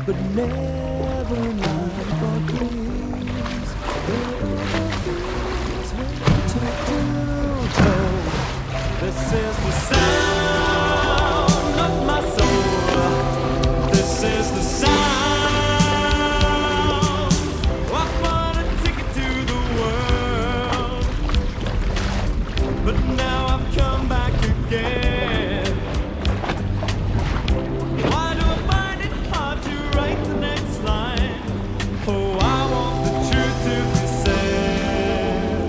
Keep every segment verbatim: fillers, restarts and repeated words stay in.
But never mind for keeps. It all feels winter to go. This is the sound of my soul. This is the sound. I want a ticket to the world. But now I've come back again. Why do I find it hard to write the next line? Oh, I want the truth to be said.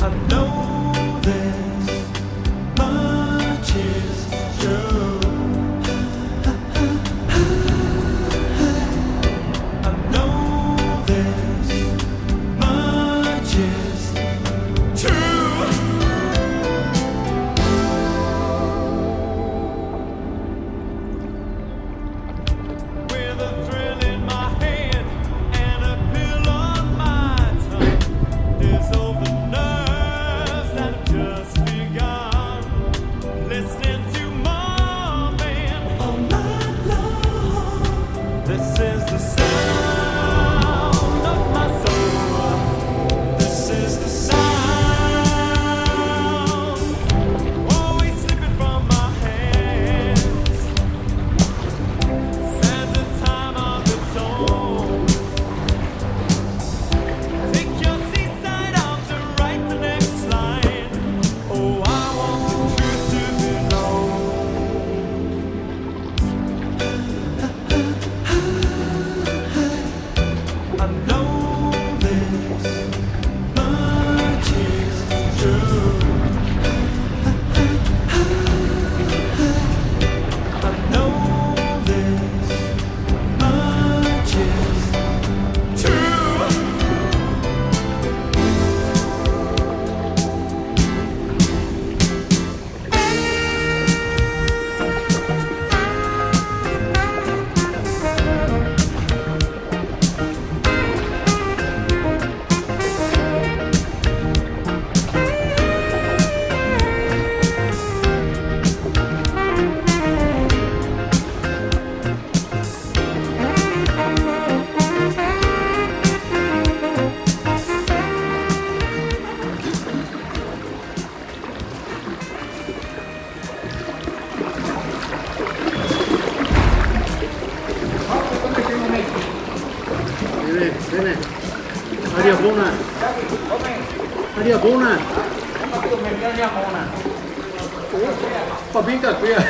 I know this much is true. I know this much is true. With a thrill in my head and a pill on my tongue, there's all the nerves that have just begun. Listening to Marvin all night long. This is the sound of my soul. This is the sound. Always slipping from my hands. Sands of time on its own. Take your seaside arms and write the next line. Oh, I want the truth to be known. I know this much is true. I know this much is true. Bene, bene. Aria bona. Aria bona. Fa finta qui, eh.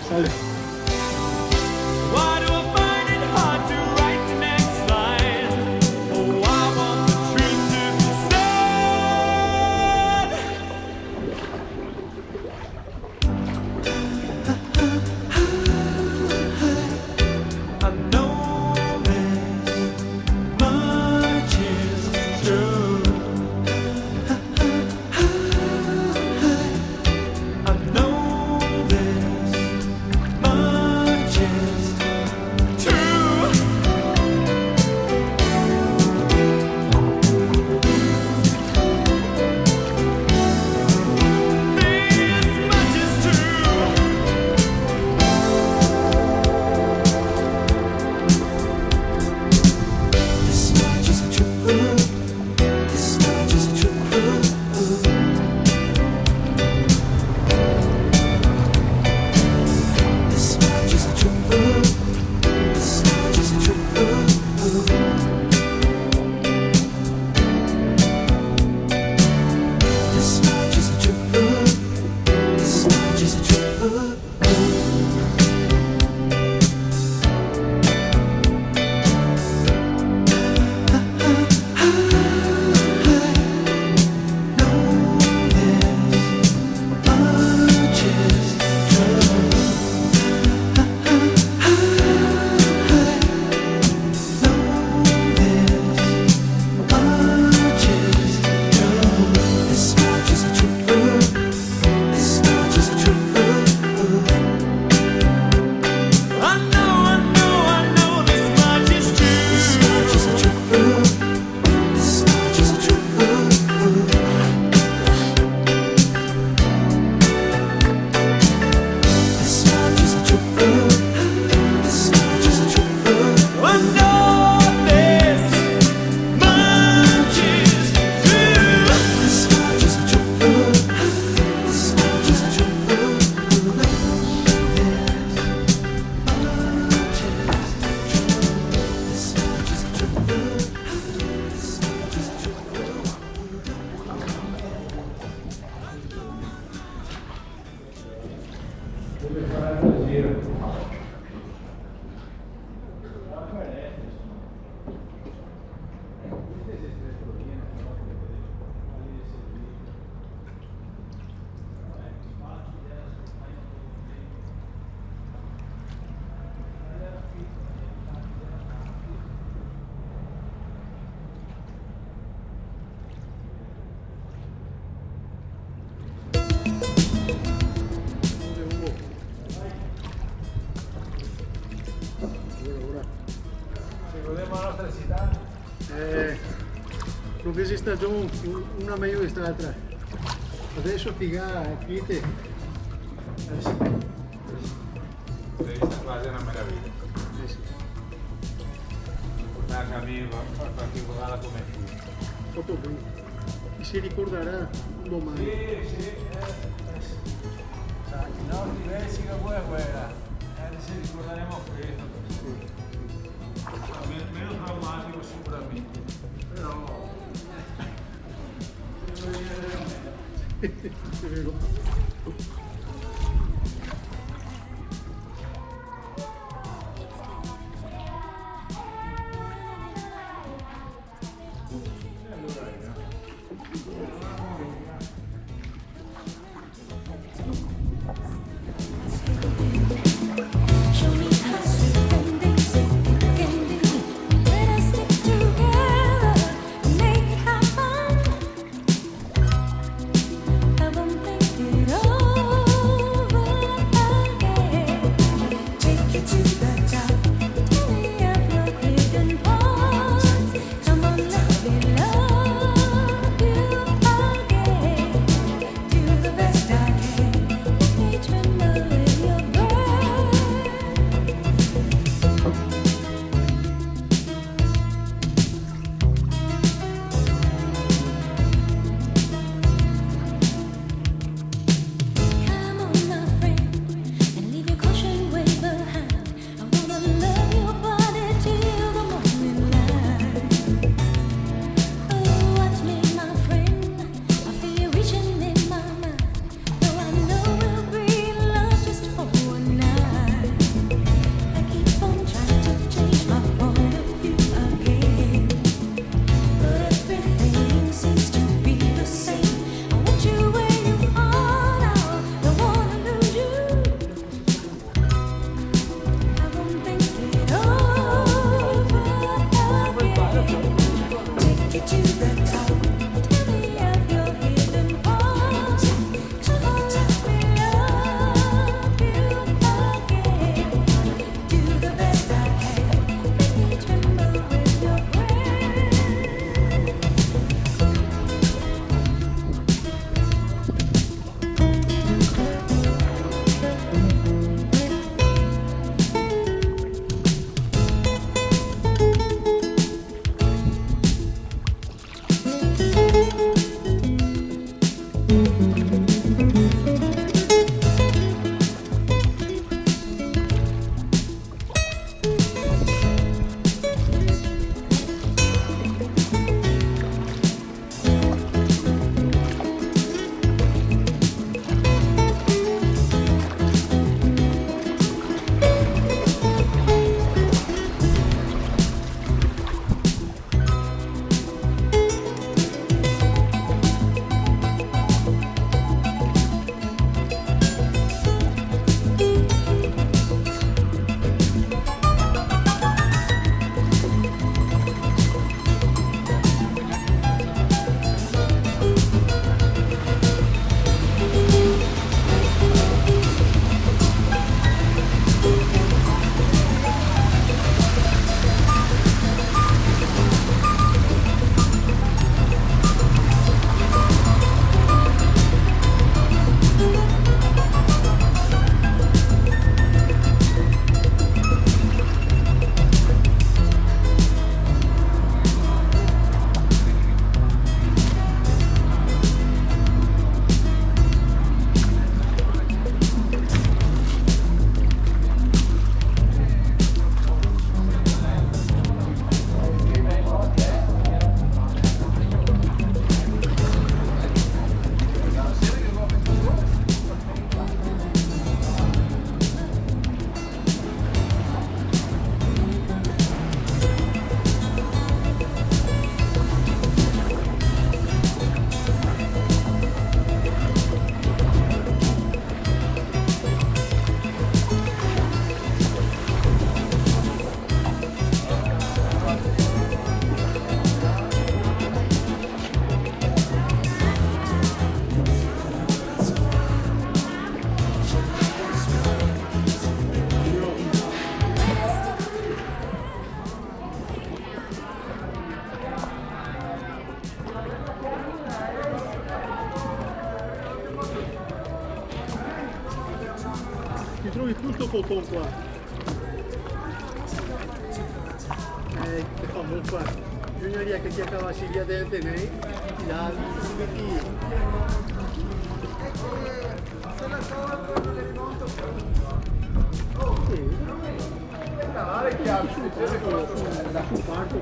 Salve. Why do I find it hard to write the next line? Oh, I want the truth to be said. I know this much is true. I know this much is true. This much is true. This much is true. This much is true. This much is true. This much is true. This much is true. This much is true. Alora, alora. Se godemo la nostra cità. Eh, no ghe xe stagion, un-, una mejo de st'altra. Deso figà, eh, quite. Eh, sì. L'hai vista qua, xe na meraviglia. Eh, sì. Portà anca a mi, fa, fa, fa figurela come ti. Proprio ben. Chi se ricordarà un domani? Sì, sì, eh, eh, sì. Sa, i nostri veci che vuoi, vuoi, eh, se ricorderemo questo. Sì, sì. Meno, meno traumatico sicuramente. Però, eh, è vero. Trovi tuto coton qua. Eh, che fa bon qua. Bisognaria che ti cavassi via dentro, né? Ti dà, ti meti. Sì. Da sul parco.